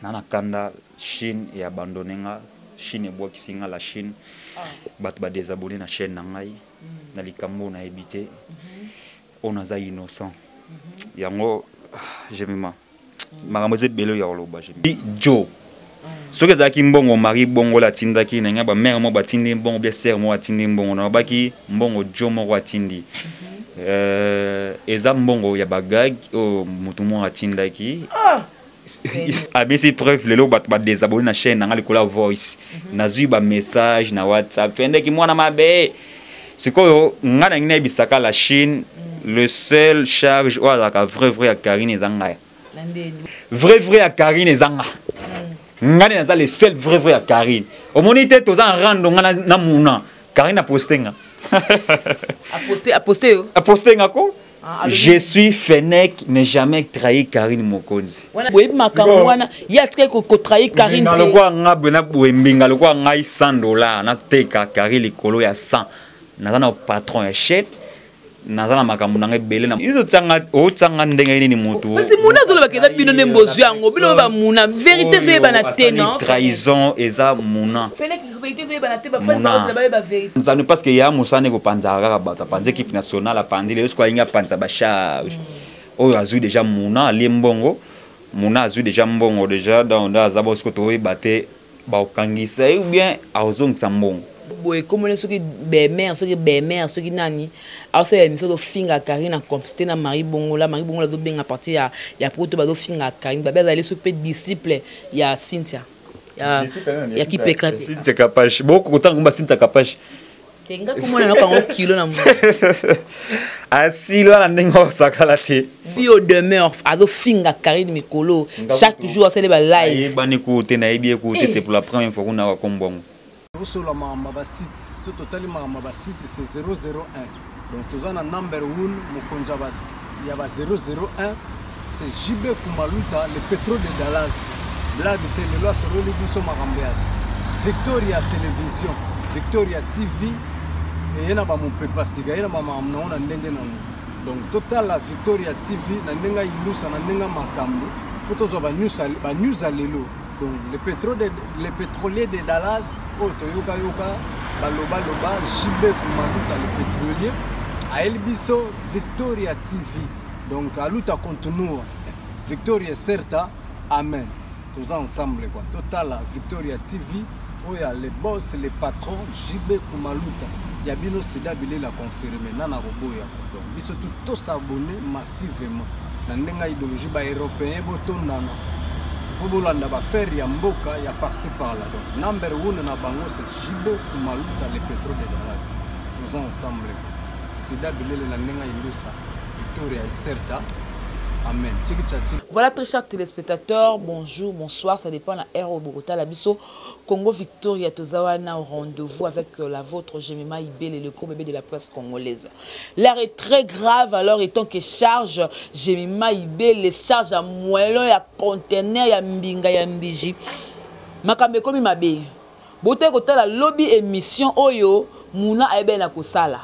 Na na kanda, Chine e abandonne nga, Chine ebwakisi nga, la Chine. Bato ba désabonner na chaîne na ngai na likambo nayebi te. Oyo naza innocent. Yango Jemima. Makambo eza ebele ya koloba Jemima. Joe. Soki ezalaki mbongo Marie Bongola atindaki na ngai, ba mère moko batindi mbongo, bien sœur moko atindi mbongo, na babaki mbongo Joe moko atindi. Eza mbongo ya bagag oyo motu moko atindaki. Abisi preuve lelo bato ba désabonner na chaîne na ngai likolo ya voice. Nazwi ba message na WhatsApp, Fendeki mwana mabe. Sikoyo ngai nangi nayebisaka la Chine, le seul charge oyo azalaka vrai vrai ya Karine eza ngai. Vrai vrai ya Karine eza nga. Ngai naza le seul vrai vrai ya Karine. Omoni te toza en rando nga na muna. Karine a posté nga. A posté yo? A posté nga ko? Je suis Fennec, ne jamais trahi Karine Mokonzi. Wana boyebi makambo wana, ye atikaki ko trahir Karine te. Lokwa nga boye na boye mbinga lokwa ngai $100 na teka Karine likolo ya 100. Naza na patron ya chaîne. Naza na makambo na ngai ebele na izo tsanga o tsanga ndenge nini mutu. Parce que muna zolo bakeza bino nde mbozwi yango, bino ba muna vérité zo yeba na te non. Trahison eza muna. Fennec vérité zo yeba na te ba fan ba ba ba vérité. Nzanu parce que ya musane ko panza kaka bato, apanza équipe nationale, apanzi lelo siko alingi apanza ba charge. Oyo azwi déjà muna alie mbongo, muna azwi déjà mbongo déjà donc aza bo siko toyeba te ba okangisa ye ou bien azongisa mbongo. Boye komona soki bemer, soki bemer, soki nani asala émission azofinga Karine en complicité na Marie Bongola. Marie Bongola azobenga partir ya poto, bazofinga Karine. Babe azali so pe disciple ya Cynthia. Ya Kipeka. Cynthia Kapash. Boko kotanga kumba Cynthia Kapash. Tenga komona na kango kilo na mu. Asila na ndenge osakala te. Bio demeure azofinga Karine mikolo chaque jour asali ba live. Ayebani ko te na yebi ko te, c'est pour la première fois kuna kombo. Osola makambo ba site, so totali makambo ba site c'est 001. Donc toza na number 1 mokonzi ya ba 001 c'est JB Kumaluta le pétrole de Dallas. Blague te lelo asololi biso makambo ya Victoria Télévision, Victoria TV eye na ba mopepa sika, ye na ba makambo nango na ndenge nango. Donc totala Victoria TV na ndenge indusa na ndenge makambo po tozwa ba news, ba news ya lelo. Donc le pétrolier de Dallas oyo toyoka yoka baloba loba JB Kumaluta le pétrolier ayeli biso Victoria TV. Donc aluta continua Victoria Certa amen. Toza ensemble quoi. Totala Victoria TV oyo ya le boss le patron JB Kumaluta ya bino sida bilela confirmé nana koboya. Donc biso tout to s'abonner massivement na ndenge idéologie ba européen botondana po bolanda ba faire ya mboka ya par-ci par-là. Donc number 1 na bango c'est JB Kumaluta le pétrole de Dallas. Toza ensemble. Sida bilele na ndenge indusa Victoria Iserta. Amen. Tchiki tcha tchiki. Voilà très chers téléspectateurs, bonjour, bonsoir, ça dépend la heure au Bogota la biso Congo Victoria tozawana au rendez-vous avec la vôtre Jemima Ibele, le gros bébé de la presse congolaise. L'heure est très grave alors étant que charge Jemima Ibele charge à moellon ya conteneur ya mbinga ya mbiji. Makambo ekomi mabe. Bote kotala lobby émission oyo muna ayebe na kosala.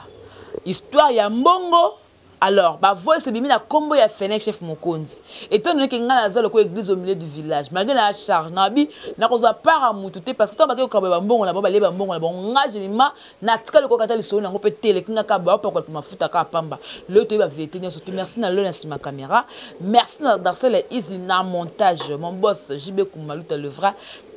Histoire ya mbongo. Alors, ba voice ebimi na kombo ya Fennec chef Mokonzi. Étant donné que nga naza lokola église au milieu du village, malgré na charge na bi na kozwa part à mutu te parce que tant ba ko ba mbongo na ba ba mbongo na bango nga Jemima na tika lokola kata lisolo nango pe tele kinga ka ba pa ko mafuta ka pamba. Le to ba vérité nyonso tout. Merci na le na sima caméra. Merci na Darcel Easy na montage. Mon boss JB Kumaluta le vrai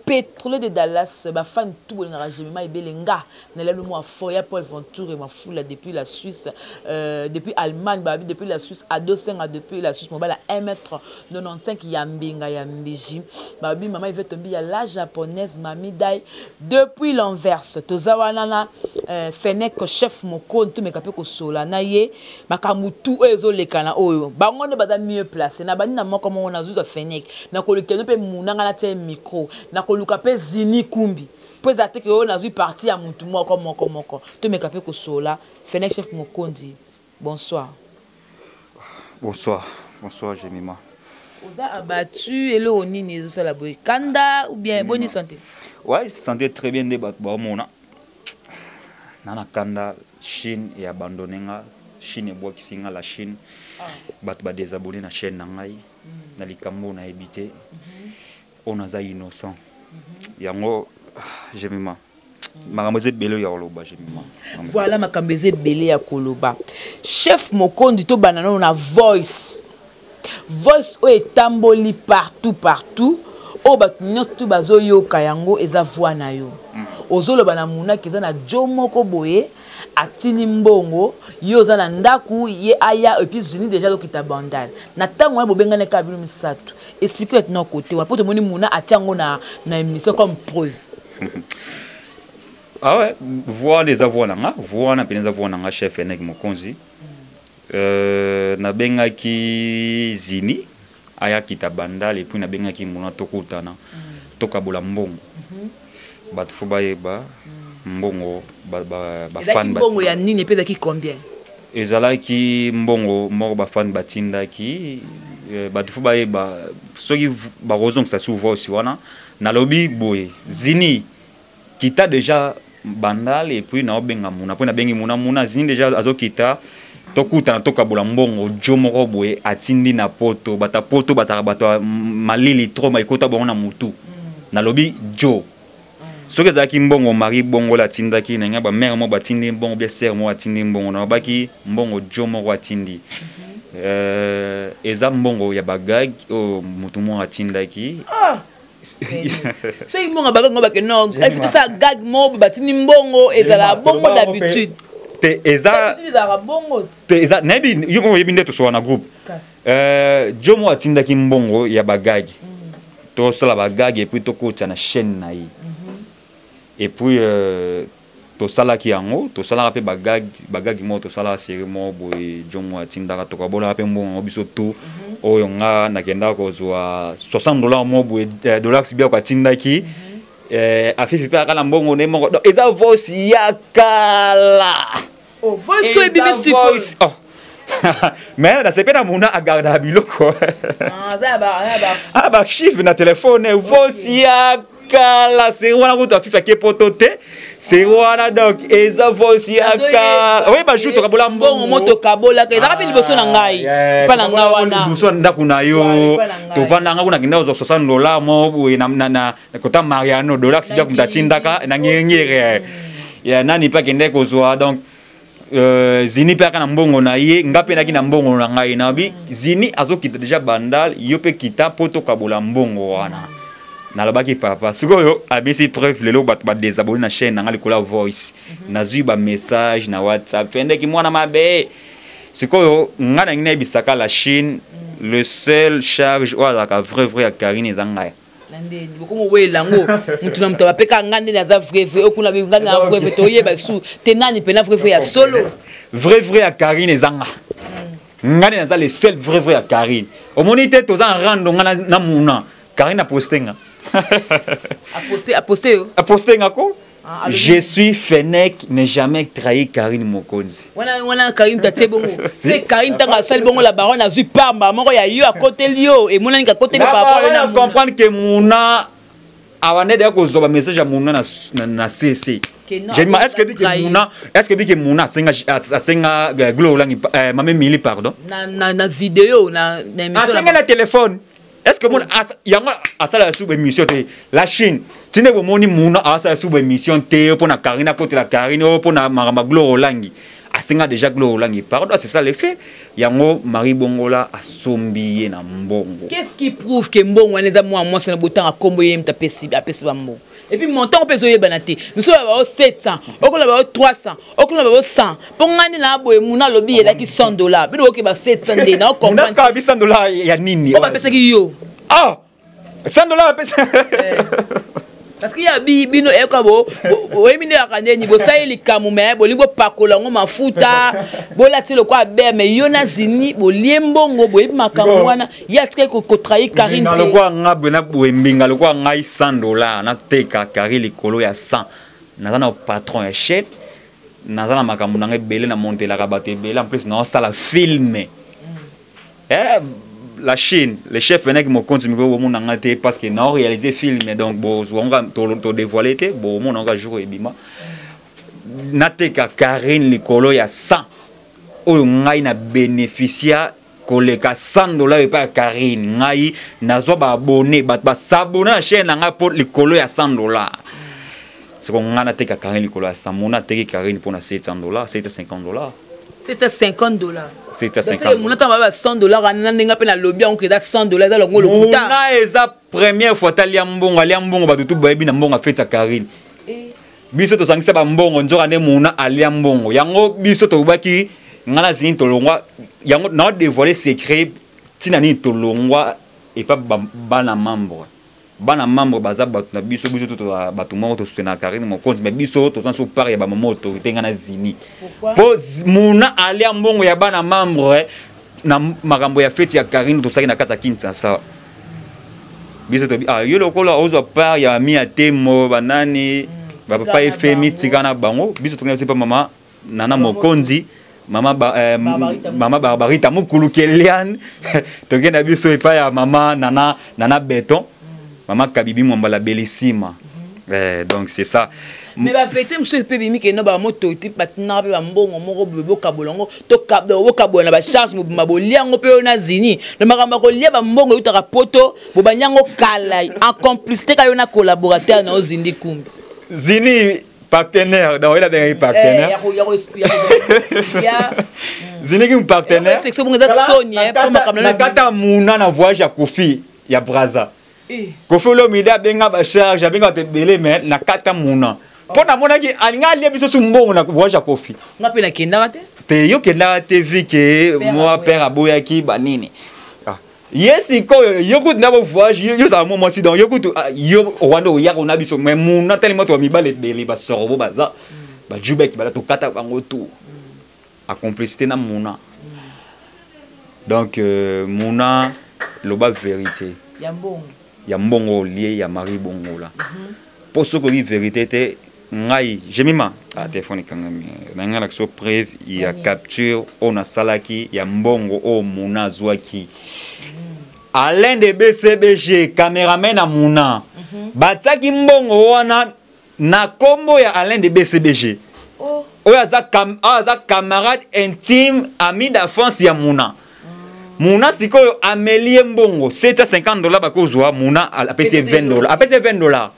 pétrolier de Dallas, ba fan tout bolingaka Jemima ebele nga na lelo mwa fort ya Paul Venture et Mafula depuis la Suisse, depuis Allemagne, ba depuis la Suisse, Ado Senga depuis la Suisse, mobala un mètre quatre-vingt-quinze ya mbinga ya mbiji. Ba bi mama Yvette Tombi ya la japonaise Mami Dai depuis l'Anvers. Toza wana na Fennec chef Moko tout meka pe kosola na ye makambo tout oyo ezoleka na oyo. Bango nde baza mieux placé. Na bandi na moko moko na zuza Fennec. Na koluka pe munanga na tie micro. Na koluka pe Zini Kumbi. Po eza te ke oyo nazwi parti ya mutu moko moko moko. Tomeka pe kosola. Fennec chef Mokonzi, bonsoir. Bonsoir, bonsoir Jemima. Oza abattu eloko nini ezosala boye? Kanda ou bien bonne santé? Ouais, santé très bien nde bato baomona. Na na kanda Chine e abandonné nga, Chine ebwakisi nga la Chine. Bato ba désabonner na chaîne na ngai, na likambo nayebi te. Oyo naza innocent. Yango Jemima, makambo eza ebele ya koloba, Jemima. Voilà, makambo eza ebele ya koloba. Chef Mokonzi, tobanda nano na voice. Voice oyo etamboli partout partout, oyo bato nyonso tu bazoyoka yango, eza voix na yo. Ozoloba na monaki eza na jo moko boye atindi mbongo, ye oza na ndako, ye aya, et puis Zini déjà azokita Bandal na ntango wana, bobengani kaka bino misato. Explique bato na kote wana, mpo tomoni muna atia yango na émission comme preuve. Ah ouais, voix wana eza voix na nga, voix wana mpenza eza voix na nga, chef Enek Mokonzi. Nabengaki Zini ayakita Bandal, et puis nabengaki Muna tokutana, tokabola mbongo. Bato fo bayeba mbongo bafan. Mbongo ya nini mpe ezalaki combien? Ezalaki mbongo moko bafan batindaki. Bato fo bayeba, soki bakozongisa su voice wana, nalobi boye: Zini kita déjà Bandal, et puis naobenga Muna, mpo nabengi Muna. Muna, Zini déjà azokita, tokutana, tokabola mbongo jo moko boye atindi na Poto. Bato ya Poto bazalaka bato ya malili trop, ekota bango na mutu. Nalobi jo, soki ezalaki mbongo Marie Bongola atindaki na ngai, bamare moko batindi mbongo, bien sere moko atindi mbongo, nalobaki mbongo jo moko atindi. Eza mbongo ya bagag oyo motu moko atindaki. Ah! Soki mbongo bagag ngo bake, non, il tosala gag moko, batindi mbongo, ezala bongo d'habitude. Te, eza ezalaka bongo. Te, eza nayebi yo moko, oyebi nde tosoka na groupe. Jo moko atindaki mbongo ya bagag, tosala bagag et puis tokotisa na chaîne na ye. Et puis tosalaki yango, tosalaka mpe bagag, bagag moko tosalaka, série moko boye jo moko atindaka, tokabolaka mpe mbongo yango biso tu. Oyo nga nakendaka kozwa 60 $ moko boye, dollars biako atindaki. Afifi mpe aka na mbongo nde moko. Donc eza voice ya kala. Oh, voice oyo ebimi sikoyo. Oh. Mais nasepe na Muna agardaka biloko, ah, baarchive na telefone. Voice ya kala, série wana kutu afifi ake Poto te, série wana. Donc eza voice ya kala oye bajour tokabola. Mbongo mo tokabolaka ezalaka mpe liboso na ngai, mpa na ngai wana. Liboso ya ndako na yo tovandanga kuna, kenda kozwa 60 $ mo boye na kota Mariano, dollar sibia kuta atindaka na Ngengere ya nani mpe akende kozwa. Donc Zini mpe aka na mbongo na ye, nga mpe naki na mbongo na ngai. Nabi Zini azokita déjà Bandal, yo mpe kita mpo tokabola mbongo wana. Nalobaki papa, sikoyo abisi preuve, lelo bato badésabonner na chaîne na nga likolo ya voice. Nazwi bamessage na WhatsApp: Fendeki mwana mabe. Sikoyo nga nangi nayebisaka la Chine, le seul charge oyo azalaka vrai vrai ya Karine eza ngai. Na ndeni bokomo wela yango, mutu na mutu bapeka nga ndeni aza vrai vrai okuna, nga na vrai vrai, toyeba su te nani mpena vrai vrai ya solo. Vrai vrai ya Karine eza nga. Nga nde naza le seul vrai vrai ya Karine. Omoni te, toza en rando, nga na Muna, Karine aposte nga. Aposte, aposte yo. Aposte nga ko. Ah, je suis Fennec, ne jamais trahi Karine Mokonzi. Wana wana Karine tatie bongo. C'est Karine tanga asali bongo, la baronne azui pamba moko ya yo akoteli yo, emonani ka koteli par rapport na comprendre que Muna awande de kozwa ba message ya Muna na CC. J'aime, est-ce que dit que Muna, est-ce que dit que Muna asenga Glo Olangi, Mame Mili pardon? Na vidéo na émission. Asenga na téléphone. Est-ce que mona yango asala su émission te? La Chine, tinde bomoni Muna asala su émission te mpo na Karine, akotela Karine oyo mpo na makambo ya Glo Olangi. Asenga déjà Glo Olangi pardon, c'est ça le fait. Yango Marie Bongola asombi ye na mbongo. Qu'est-ce qui prouve que mbongo wana eza mwa mwasi na botanga kombo ye mutu apesi bambongo? Et puis montant mpe ezoyebana te. Miso bao 700, okola bao 300, okola bao 100, mpo ngai nde na boye. Muna alobi elaki 100 $, bino boke ba 700 nde na comprendre. 100 $ ya nini? Oyo bapesaki yo. Ah, 100 $ bapesa. Parce que ya bino eyoka bo oyebi nde yaka ndeni bosali likambo, me bolingi bopakola yango mafuta, bolati lokwa be, me yo na Zini bolie mbongo, boyebi makambo wana, ye atikaki kotrahir Karine te. Lokwa nga boye na boye, mbinga lokwa ngai, 100 $ nateka Karine likolo ya 100. Naza na patron ya chaîne, naza na makambo na ngai ebele, namontelaka bato ebele, en plus naosala film. La Chine, le chef Fennec Mokonzi, mikolo bomona nga te parce que nao réaliser film, donc bozwanga todévoile te, bomona nga jour ebima. Nateka Karine likolo ya 100 oyo ngai na bénéficia. Koleka 100 $ epai ya Karine. Ngai nazwa baabonnés, bato bas'abonner na chaîne na ngai mpo likolo ya 100 $. Siko ngai nateka Karine likolo ya 100, mona ateki Karine mpona 700 $, 750 $. 750 $. 750. Mona ntango baba 100 $ wana, ndenge mpe nalobi yango, eza 100 $, eza longo lokuta. Mona eza première fois talia mbongo, alia mbongo. Bato tu bayebi na mbongo afeti ya Karine. Biso tosangisa bambongo, nzoka nde mona alia mbongo yango. Biso tolobaki, ngai na Zini tolongwa yango. Na dévoiler secret ntina nini tolongwa epa bana membre. Bana membre baza bato na biso. Biso to tozala bato moko, tosoutenaka Karine Mokonzi, mais biso toza so part ya bamama autorité, ngai na Zini, mpo mona alia mbongo ya bana membre na makambo ya feti ya Karine tosalaki na kati ya Kinshasa. Biso tobi, ah, yo lokola ozwa part ya mi ya temo banani, bapapa efemi, tika na bango. Biso tokende biso mpa mama Nana Mokonzi, mama ba, mama Barbarita Mokulu Kelian. Tokende na biso epai ya mama Nana, Nana Beton, mama Kabibi Mwambala Belisima. Donc c'est ça. Mais bavérité mosusu mpe ebimi keno bamoto te, batinaka mpe bambongo moko boye, bokabola yango, bokabola na bacharge mobima, bolia yango mpe oyo na Zini na makambo ya kolia bambongo eutaka poto, bobandi yango kala en complicité ka yo na collaborateur na yo Zindi Kumbi. Zini partenaire, donc il a bien partenaire. Zini ki partenaire na kata muna na voyage ya Kofi ya Braza. Kofi Olomide abenga bacharge, abenga bato ebele, mais na kata muna mpo namonaki alinga alia biso su mbongo na voyage ya Kofi. Nga mpe nakendaka te. Te, yo kendaka te, vi ke mwa père aboyaki banini. Ye sikoyo, yo kutu na voyage, yo ozala mwa mwasi, donc yo kutu yo wana oyaka na biso. Mais muna telema to mibale ebele, basorobo baza bajubeki, bala tokata bango tout a complicité na muna. Donc muna loba vérité. Ya mbongo. Ya mbongo olie ya Marie Bongola, mpo soki oyebi vérité te, ngai Jemima, ah, telefone ekangami na ngai, nakisa preuve ya capture oyo nasalaki ya mbongo oyo muna azwaki. Alain de BCBG, cameraman na muna, batiaki mbongo wana na nkombo ya Alain de BCBG, oyo aza camarade intime, ami d'enfance ya muna. Muna sikoyo ameli ye mbongo 750 $, bakozwa muna apesi ye 20 $, apesi ye 20 $.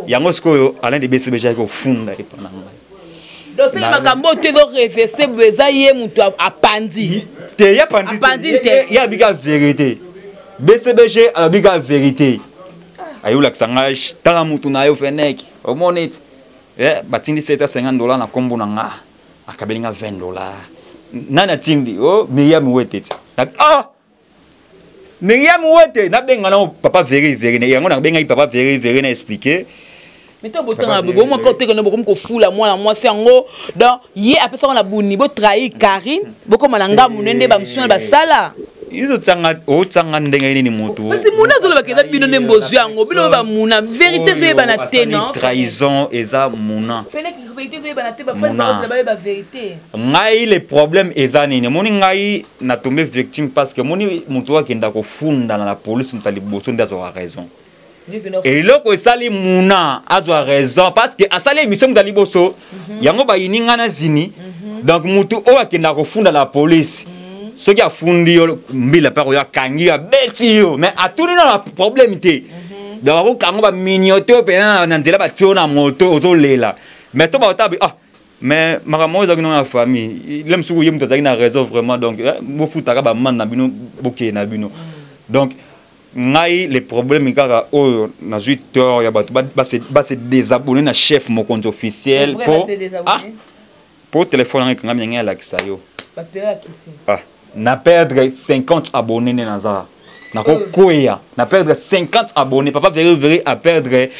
Yango sikoyo Alain de BCBG ayaki kofunda epa na ngai. Donc soki makambo oyo te ezoreverse boye, eza ye moto apandi. Te, ye apandi te, ye abika vérité. BCBG alobika vérité, ayolakisa ngai: tala mutu na yo Fenek, omoni ti batindi 750 $ na nkombo na nga, akabeli nga 20 $. Nani atindi? O Miriam Wete ti. Ah, Miriam Wete, nabenga na papa Veri Veri yango, nabengaki papa Veri Veri na expliquer. Mais to botanga boye, bomoko te, bokomi kofula mwana mwasi yango. Donc ye apesaka na buni, botrahir Karine, bokóma na ngambu nde bamosusu na basala. Otianga ndenge nini motu? Parce muna azolobaka eza bino nde bozwi yango, bino bamuna vérité ezoyebana te, non? Trahison eza muna. Vérité ezoyebana te, bafani bayeba vérité. Ngai, le problème eza nini? Omoni, ngai natombe victime parce que omoni motu akenda kofunda na la police, moto ya liboso nde azwaka raison. Eloko esali muna azwa raison parce que asali émission moto ya liboso yango, bayini ngai na Zini. Donc motu oyo akendaka kofunda na police, soki afundi yo, mbila mpe akoyo, akangi yo, abeti yo, mais atuni na problème te. Donc akokanga baminiote oyo mpena na nzela, batie yo na moto, ozolela. Mais to baota, ah, mais makambo oyo ezalaki nano na famille le mosuku, ye moto azalaki na raison vraiment. Donc bofutaka bamande na bino, bokeye na bino. Donc ngai, le problème kaka oyo nazwi tort ya bato base désabonner na chef mokonzi officiel, po ah, po telefone yango ekangami, yango alakisa yo. Ah, na perdre 50 abonnés nde naza nakokwea, na perdre 50 abonnés. Papa Veri Veri a perdre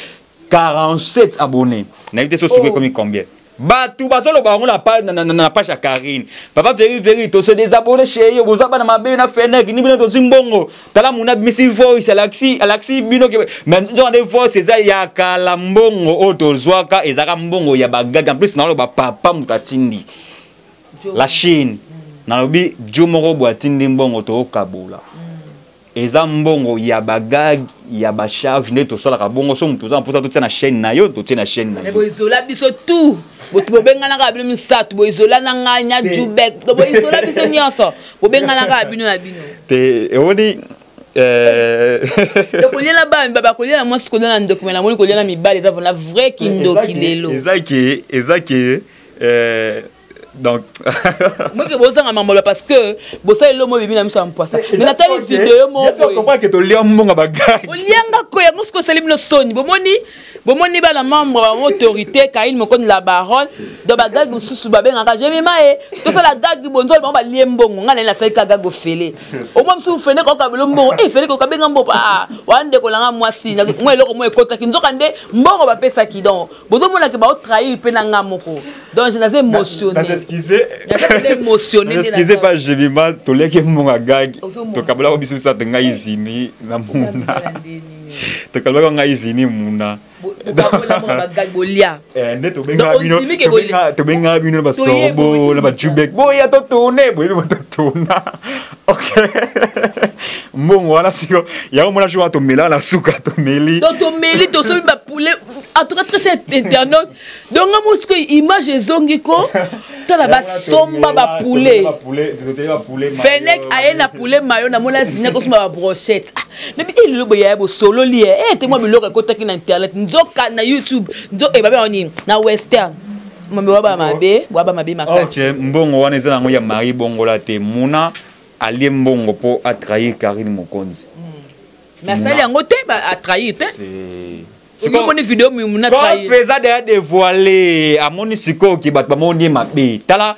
47 abonnés, nayebi te so soki ekomi combien. Bato bazoloba yango na page ya Karine: "Papa Veri Veri, tose désabonner chez yo, boza bana mabe na Fenek ni bino, tozwi mbongo, tala muna bimisi voice, alakisi bino." Mais nzoka nde voice eza ya kala. Mbongo oyo tozwaka ezalaka mbongo ya bagaga. En plus naloba papa moto atindi la Chine, nalobi dio moko boye atindi mbongo, tookabola. Eza mbongo ya bagag ya bacharge nde tosalaka bongo. So moto oza na mposa, totia na chaîne na yo, totie na chaîne na yo. Boizola biso tout, bobenganaka bino misato, boizola na ngai na Jubek, boizola biso nyonso, bobenganaka bino na bino. Te, omoni. Koliela bana, bakolia na mwasi, kolia na ndoki. Me namoni kolia na mibali eza vraiment vrai kindoki lelo. Eza ke donc moke bozanga mamolo parce que bosala eloko mo bimi na miso ya mpwasa. Mais natali video moko ke tolia mbongo bagag. Olianga ko yango soki osali bino soni. Bomoni bana membre bango, autorité Karine Mokonzi la baronne. Donc bagag mosusu babengaka Jemima ye, tosala gag bonzolo, bango balie mbongo. Ngai nali nasali ka gag ofele omoi mosusu fene koka belo mbongo e fene koka benga mbongo. Ah, wana ndeko nanga mwasi mwa eloko mo ekotaki, nzoka nde mbongo bapesaki. Donc bozomonake baotrahir mpe na nga moko. Donc je naza émotionné, naza émotionné. Excusez pas Jemima, toliaki mbongo ya gag, tokabolaka biso misato, ngai, Zini na Muna. Tokabolaka ngai, Zini, Muna. Bolia. Nde tobengaka bino na basorbo na bajubek, boya totourne, boyebi bototourna. Ok, mbongo wana siko yango mona jour wana tomela na suka, tomeli. Donc tomeli, tosomi bapoulet. En tout cas, très cher internaute, donc nga mosiko image ezongi ko tala, basomba bapoulet, Fenek aye na poulet mayo, namoni azinya kosomba babrochette. Nabi elelo boye ya bosololi ye ete mwa biloko ekotaki na internet, nzoka na YouTube, nzoka babe nini na western mambe waba mabe, waba mabe makasi. Ok, mbongo wana eza nango ya Marie Bongola te. Muna alie mbongo mpo atrahir Karine Mokonzi. Mais asali yango te, atrahir te. Omoni video muna trahir. Mpenza deya dévoilé, amoni sikoyo ke bato bamoni ye mabe. Tala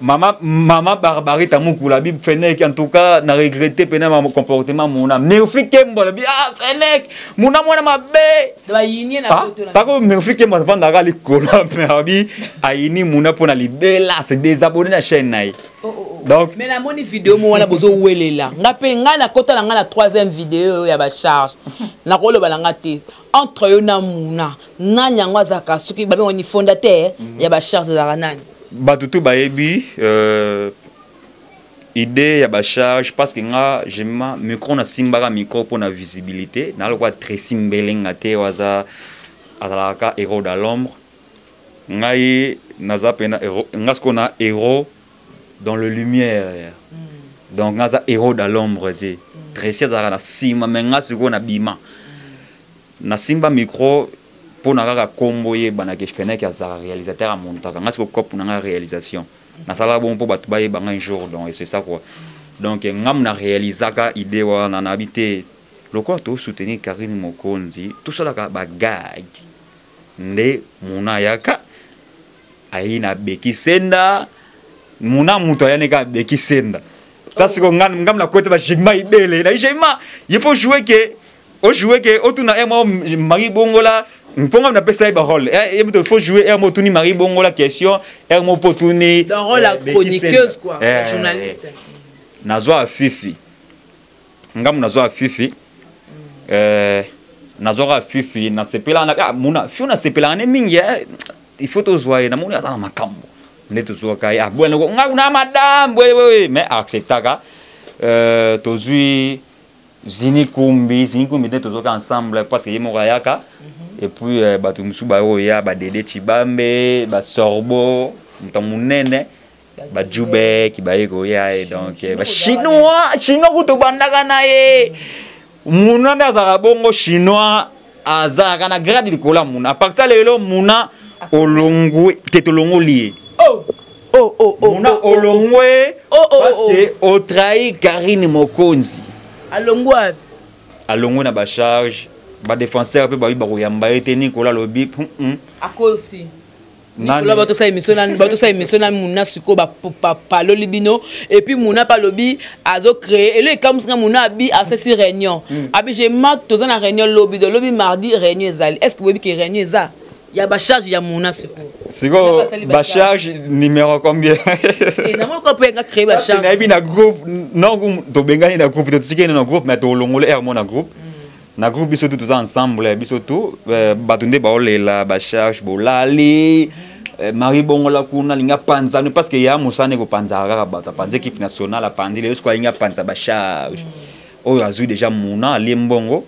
mama Barbarita Mukula bi Fenek, en tout cas na regretté pena ma comportement. Muna Murphy Kembo bi ah Fenek muna mwana mabe. Bayinie na. Pako Murphy Kembo avandaka likolo, mais abi ayini Muna mpona libela, se désabonné na chaîne na ye. Donc mais namoni video mo wana bozowelela nga mpe ngai nakota na ngai na troisième video ya bacharge. Nakoloba na nga te, entre yo na Muna, nani yango azalaka soki babengani fondateur ya bacharge, ezalaka nani? Bato tu bayebi idée ya bacharge, parce que nga jema micro, nasimbaka micro mpo na visibilité. Naa lokola Tracy Mbelenga te oyo aza azalaka héros dans l'ombre. Ngai naza mpena nga sikoyo na héros dans le lumière. Donc nga aza héros dans l'ombre te. Tracy azalaka na nsima, mais nga sikoyo na bima, nasimba micro mpo na kaka kombo oyebanaka. Feneke azalaka réalisateur, amontaka nga sikoyo cope na nga réalisation, nasalaka bongo mpo bato bayeba nga un jour. Donc c'est ça quoi. Donc ngamu na réalisaka idée wana, nayebi te lokola tosoutenir Karine Mokonzi, tosalaka bagag nde muna ayaka ayi na beki senda. Muna moto ayani kaka beki senda. Ta siko ngam na kota bajima ibele na jema, il faut jouer ke ojouer ke otuna e mo Marie Bongola mponga napesa ye barole. Ye moto faut jouer e mo otuni Marie Bongola question e mo mpo otuni. Dans rôle la chroniqueuse quoi, journaliste. Nazwa Fifi, ngamu nazwa Fifi, nazwaka Fifi, nasepelaka ah, muna fi nasepelaka ne mingi. Il faut tozwa ye, namoni aza na makambo nde tozwaka ye. Abwana nga kuna madame boye, mais acceptaka. Tozwi Zini Kumbi, Zini Kumbi nde tozwaka ensemble parce que ye moko ayaka. Et puis bato mosusu baoya, badede Chibambe, basorbo, moto monene, bajubek baye koya ye. Donc bachinois, chinois kutu bandaka na ye. Muna nde azalaka bongo, chinois azalaka na grade likolo ya Muna. À partir lelo Muna olongwe te, tolongoli ye. Oh. Muna olongwe parce que otrahi Karine Mokonzi. Alongwa. Alongwe na bacharge, badéfenseur mpe babi bakoyamba ye te. Nikola alobi. Akosi Nikola, batosala émission na Muna sikoyo, bapaloli bino. Et puis Muna mpe alobi azocréer elo ekamusinga. Muna abi asesi réunion, abi jema toza na réunion lobi, do lobi mardi réunion ezali. Est ce que boyebi ke réunion eza ya bacharge ya Muna sikoyo? Sikoyo bacharge numéro combien? Namoni ko mpe nga créer bacharge. Nayebi na groupe non, tobengani na groupe, totikeni na groupe, mais tolongole aire mo na groupe. Na groupe biso tu toza ensemble, biso tu bato nde baolela bacharge bolali. Marie Bongola kuna alingi apanza parce que ya mosala ekopanzaka kaka bato, apanza équipe nationale, apanzi lelo sikoyo alingi apanza bacharge. Oyo azwi déjà muna alie mbongo,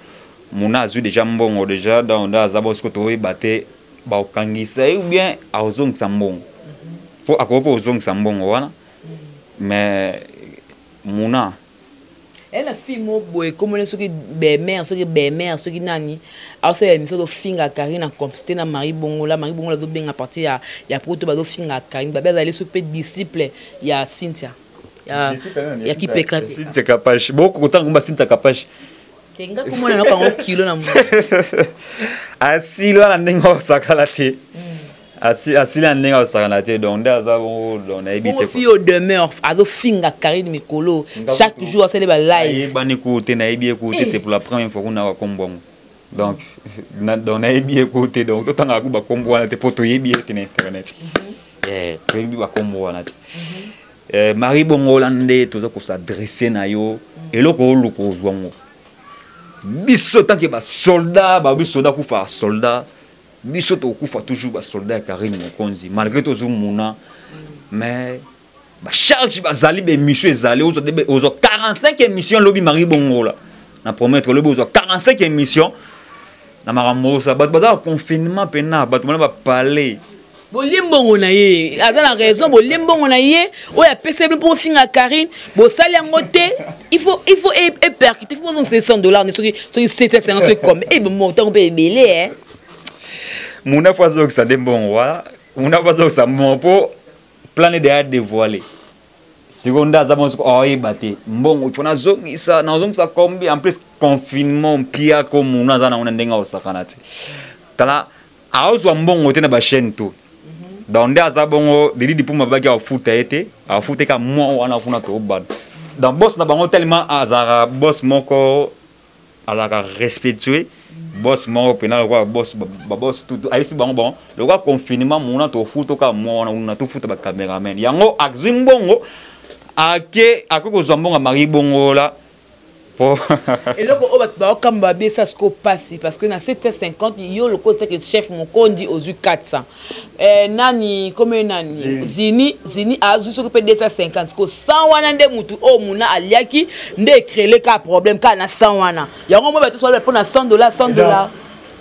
muna azwi déjà mbongo déjà, donc nde aza bo siko toyeba te bakokangisa ye ou bien akozongisa mbongo, mpo akoki mpo kozongisa mbongo wana, mais muna Ela fille mo boye komona soki bemer, soki bemer, soki nani aosala émission, azofinga Karine na complicité na Marie Bongola. Marie Bongola azobenga partir ya Poto, bazofinga Karine babe azali so mpe disciple ya Cynthia ya kipeka. Cynthia Kapash, bokokotanga komba Cynthia Kapash. Tenga komona nakango kilo na Asili wana ndenge osakala te, asili na ndenge osakana te, donc nde aza bongo, donc nayebi te. Fille au demeure azofinga Karine mikolo, chaque jour asali ba live. Nayebani ku te, nayebi ye ku te, c'est pour la première fois kuna bakombo yango, donc nayebi ye ku te, donc totangaka ku bakombo wana te mpo toyebi ye te na internet. Toyebi bakombo wana te. Marie Bongola, nde toza kos'adresser na yo, eloko oluka ozwa ngo. Biso tant que basoldat, babi soldat kufa soldat, biso tokokufa toujours basoldat ya Karine Mokonzi, malgré tozomona, mais bacharge bazali, baémission ezali, ozwa 45 émission lobi. Marie Bongola, na promettre lobi ozwa 45 émission na makambo osa. Bato baza na confinement mpena, bato bana bapale. Bolie mbongo na ye, aza na raison. Bolie mbongo na ye oyo apesa bino mpo ofinga Karine, bosali yango te. Il faut épercuter, il faut bozongisa 100 $, soki 750, soki combien e ntango mpe ebele. Muna fo azongisa nde mbongo wana, muna fo azongisa mbongo mpo plan deya dévoilé. Sikoyo nde aza bongo, siko aoyeba te mbongo ifo nazongisa, nazongisa combien? En plus confinement mpiako, muna aza nango na ndenge aosakana te. Tala, aozwa mbongo te na bachaîne to, donc nde aza bongo. Didi Dipumba baki afuta ye te, afuta ka mwa wana kuna tobanda. Donc boss na bango, tellement azalaka boss moko, azalaka respectueux, boss moko mpena lokola boss baboss tutu, ayebisi bango: bon, lokola confinement, muna tofuta kaka mwa wana kuna, tofuta bacameraman. Yango azwi mbongo, ake akoki kozwa mbongo ya Marie Bongola po Eloko oyo bato baokamba babesa siko pasi, parce que na 750 yo lokola otake chef mokondi ozwi 400, nani komi nani Zini, Zini azwi soki mpe 250, siko 100 wana nde mutu oyo muna aliaki nde ecréer ka problème kaka na 100 wana. Yango moi bato so mpo na 100 $, 100 $,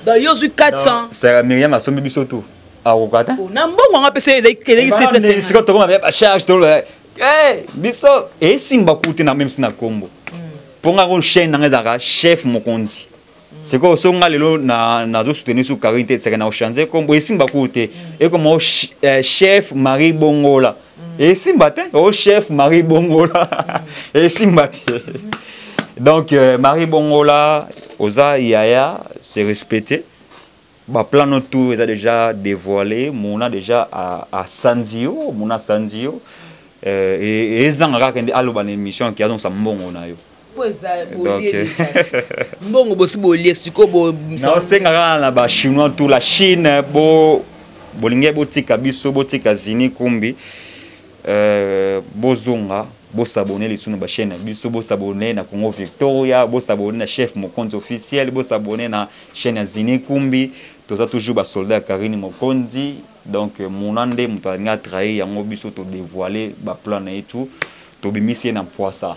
donc yo ozwi 400. Sera Miriam asombi biso tu, akoka te. Na mbongo yango apesa ezalaki 750. Siko tokoma bacharge to biso esimba ku te na même si na kombo, mpo nga ngo chaîne nanga ezalaka chef mokonzi. Sikoyo so nga lelo nazosoutenir su Karine te, esaka na ochange kombo, esimba ku te, ekoma chef Marie Bongola, esimba te, o chef Marie Bongola esimba te. Donc Marie Bongola, oza yaya, c'est respecté, baplan no tout eza déjà dévoilé. Mona déjà asandi yo, mona asandi yo, ezanga kaka nde aloba na émission ki azongisa mbongo na yo. Po eza bolie mbongo, bosi bolie sikoyo. Naosenga kaka na bachinois tout la Chine, bo bolingi botika biso, botika Zini Kumbi, bozonga bos'abonner lisusu na bachaîne na biso, bos'abonner na Congo Victoria, bos'abonner na chef Mokonzi officiel, bos'abonner na chaîne ya Zini Kumbi. Toza toujours basoldat ya Karine Mokonzi. Donc mona nde moto alingi atrahir yango, biso todévoile baplan na ye tout, tobimisi ye na poisa.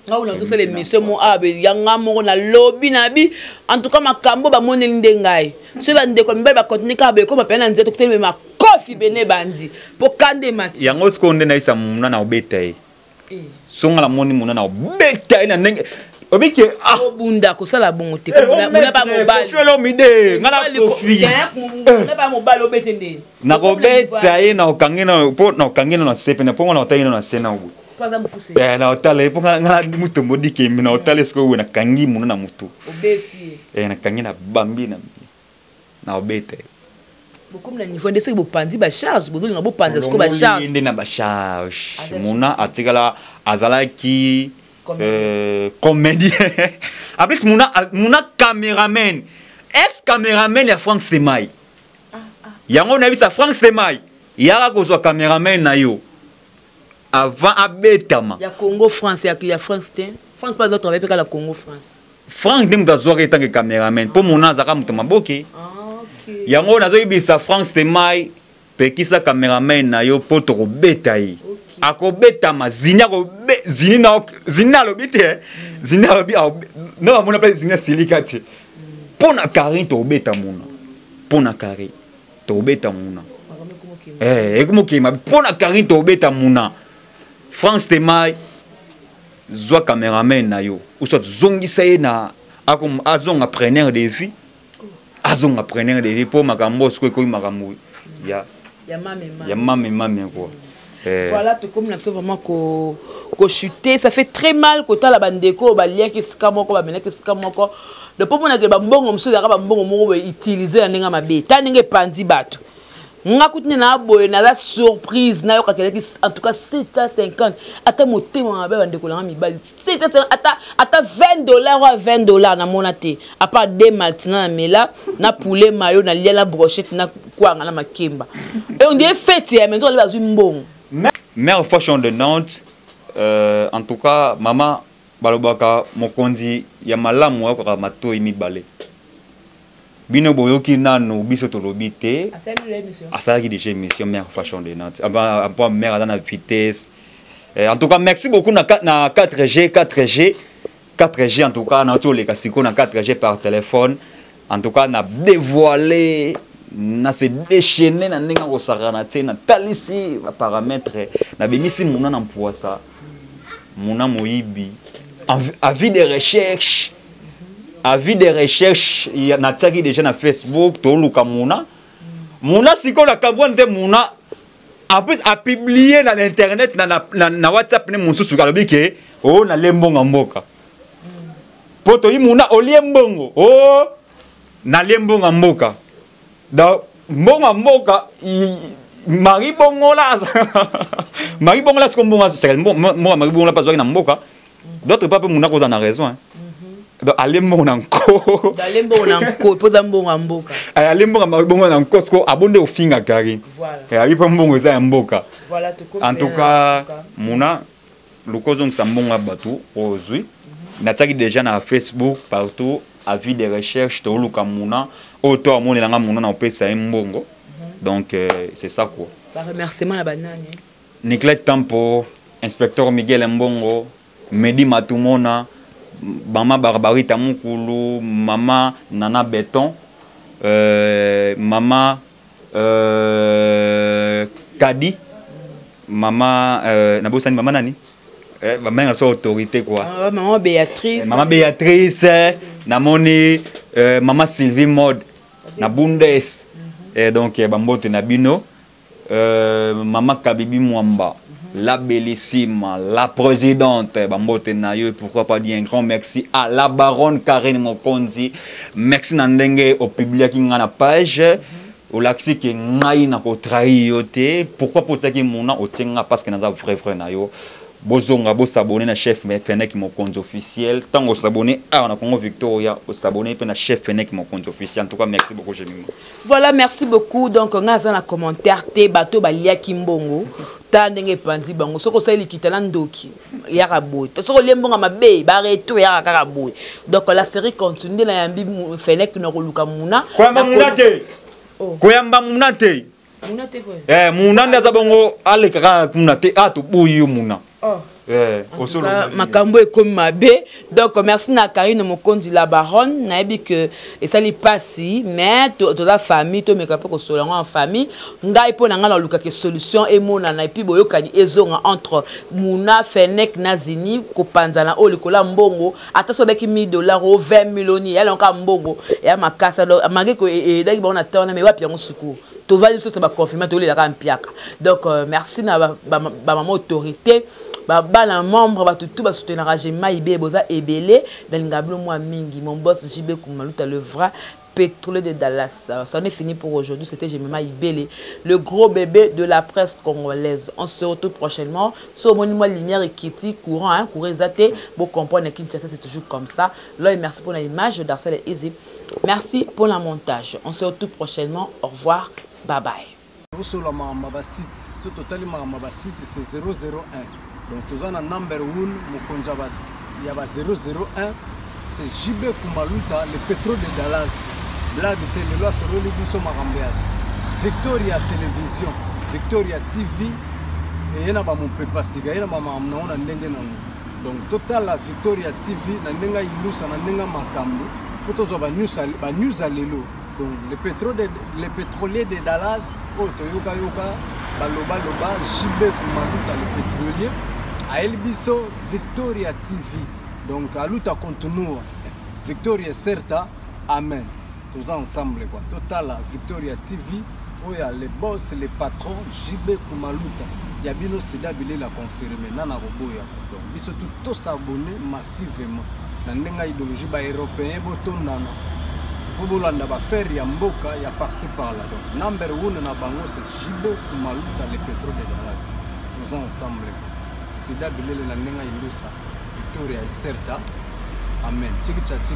Nga una tosala émission mo awa, yanga moko nalobi na bi, en tout cas makambo bamoneli nde ngai. Soki bandeko mibali bacontinue kaka boye, koma pene na nzela, tokuteli makofi bene bandi mpo kanda emati. Yango sikoyo nde nayisa muna na obeta ye. Songa namoni muna na obeta ye na ndenge obike. Ah, obunda kosala bongo te, muna ba mobali. Olomide nga na Kofi. Muna ba mobali obete nde. Nakobeta ye na okangi na mpo na okangi na se pene, mpo nga na otali na se na oboye na otala ye, mpo nga mutu modikembe na otala esika oyo nakangi muna na mutu, nakangi na bambi na obeta ye. Bokomi na niveau nde soki bopanzi bacharge, bozolinga bopanza sikoyo bacharge. Nde na bacharge, muna atikala azalaki comédien, en plus muna caméraman, ex caméraman ya Frank Stemai. Yango nayebisa Frank Stemai, yaka kozwa caméraman na yo avant abetama. Ya Congo France, ya Frank Stem, Frank mpe azotravaille mpe kala Congo France. Frank nde moto azwaki etanke caméraman, mpo mona azalaka moto maboke. Yango nazoyebisa Frank Stemai, pekisa caméraman na yo mpo tokobeta ye. Akobetama Zini, akobe Zini na Zini alobi te, Zini alobi na bamona mpe Zini asilika te mpo na Karine. Tobeta muna mpo na Karine, tobeta muna ekomokema mpo na Karine, tobeta muna. France Temai, zwa cameraman na yo, soit zongisa ye na azonga preneur de vie, azonga preneur de vie, mpo makambo sikoyo ekomi makambo ya mame mame quoi. Voilà, tokomi na biso vraiment kochute. Ça fait très mal kotala bandeko oyo baliaki esika moko, bamelaki esika moko. Donc mpo monake bambongo mosusu ezalaka bambongo moko boye utiliser na ndenge mabe. Ta ndenge epandi bato. Nga kutu nde na boye naza surprise nayokaka elaki en tout cas 750. Ata motema mabe, bandeko nanga mibali, 750, ata 20 $, oyo 20 $ namona te, à part de maltina na mela na poulet mayo na lia na brochette na kwanga na makemba. Et on dirait fête ya mais bazwi mbongo. Mère Fashion de Nantes, en tout cas mama, balobaka mokonzi ya malamu ayokaka matoi mibale. Bino boyoki nanu, biso tolobi te. Asalaki déjà émission, mère Fashion de Nantes, mpo mère aza na vitesse. En tout cas merci beaucoup na 4G, 4G, 4G. En tout cas nauti oleka sikoyo na 4G par téléphone. En tout cas na dévoilé, na se déchaîné na ndenge akosakana te. Natalisi baparamètre, nabimisi muna na mpwasa, muna moyibi. Avis de recherche, avis de recherche natiaki déjà na Facebook. Toluka muna, muna sikoyo nakambo wana te. Muna en plus apublie na internet, na WhatsApp ne mosusu, alobi ke o nalie mbongo mboka. Mpo toyi muna olie mbongo, o nalie mbongo mboka. Donc mbongo mboka, Marie Bongola, Marie Bongola siko mbongo, mbongo Marie Bongola mpe azwaki na mboka. D'autre part mpe muna kozala na raison, hein. Donc alie mbongo na nko. Alie mbongo na nko mpo eza mbongo ya mboka. Alie mbongo Marie Bongo na nko. Siko abonde ofinga Karine, abi mpo mbongo eza ya mboka. En tout cas muna, luka ozongisa mbongo ya bato oyo ozwi. Natiaki déjà na Facebook partout avis de recherche, toluka muna. Oyo to amonelanga muna na opesa ye mbongo. Donc c'est ça quoi. Baremerciement na banani? Niclet Tampo, inspecteur Miguel Mbongo, Medi Matumona, mama Barbarita Mukulu, mama Nana Beton, mama Kadi, mama nabosani mama nani, mama na so autorité quoi. Ah, maman Béatrice. Mama Béatrice, namoni mama Sylvie Mode na Bundes. Et donc bambote na bino, mama Kabibi Mwamba, la bellissime, la présidente, bambote na yo. Et pourquoi pas dire un grand merci à la baronne Karine Mokonzi. Merci na ndenge opubliaki nga na page. Olakisi ke ngai na kotrahir yo te. Pourquoi po otiaki mona, otie nga parce que naza vrai vrai na yo. Bozonga bosabone na chef Fenek Mokonzi officiel. Ntango osabone awa na Congo Victoria, osabone mpe na chef Fenek Mokonzi officiel. En tout cas merci beaucoup, Jemima. Voilà, merci beaucoup. Donc nga aza na commentaire te. Bato baliaki mbongo, ta ndenge epandi bango. Soki osali likita na ndoki, yaka boye. Soki olie mbongo mabe, bareto yaka kaka boye. Donc la série continue. Nde nayambi Fenek na koluka muna. Koyamba muna te. Oh. Koyamba muna te. Muna te boye. Muna nde aza bongo, aleka kaka muna te. A toboyi yo muna. Oh. Osolo. En tout cas, makambo ekomi mabe. Donc merci na Karine Mokonzi la baronne. Nayebi ke esali pasi, mais toza famille, tomeka mpe kosola yango en famille. Ngai mpo na ngai nalukaka solution emonana, et puis boyokani ezonga entre muna Fenek na Zini. Kopanzana oyo likolo ya mbongo, ata so obeki 1000 $ o 20 millioni, ya lonka mbongo ya makasi. Alors malgré ko eyedaki bango na temps wana, mais wapi yango sikoyo? Tovandi biso na baconfinement, tolelaka mpiaka. Donc merci na bamama ba, ba autorité, bana membre, bato tu basoutenaka Jema Ibe. Boza ebele, nalinga bino mwa mingi. Mon boss JB Kumaluta, le vrai pétrolier de Dallas. Ça en est fini pour aujourd'hui. C'était Jemima Ibele, le gros bébé de la presse congolaise. On se retrouve prochainement. Sur mon lumière et Kitty, courant, hein, courant exaté. Bon, comprendre, Kinshasa, c'est toujours comme ça. Là, merci pour l'image d'Arcel et Easy. Merci pour la montage. On se retrouve prochainement. Au revoir. Bye bye. Osola makambo ya basite, so totali makambo ya basite, c'est 001. Donc toza na number 1, mokonzi ya ba 001, c'est JB Kumaluta, le pétrole de Dallas. Blague te, lelo asololi biso makambo ya Victoria Télévision, Victoria TV. Eye na bamopepa sika, eye na bamakambo nango na ndenge nango. Donc totala Victoria TV na ndenge ya indusa, na ndenge ya makambo, mpo tozwa banews ya lelo. Donc le pétrolier de Dallas oyo toyokayoka balobaloba, JB Kumaluta le pétrolier ayeli biso Victoria TV. Donc aluta continua, victoria certa, amen. Toza ensemble quoi. Totala Victoria TV oyo ya le boss, le patron JB Kumaluta ya bino sida bilela confirme nana koboya. Donc biso tu tos'abonner massivement na ndenge ya idéologie. Baeuropéen botondana mpo bolanda baaffaire ya mboka ya par-ci par-là. Donc number one na bango, c'est JB Kumaluta le pétrole de Dallas. Toza ensemble, sida bilele na ndenge ya indusa, victoria ecerta, amen. Tiki cha tiki.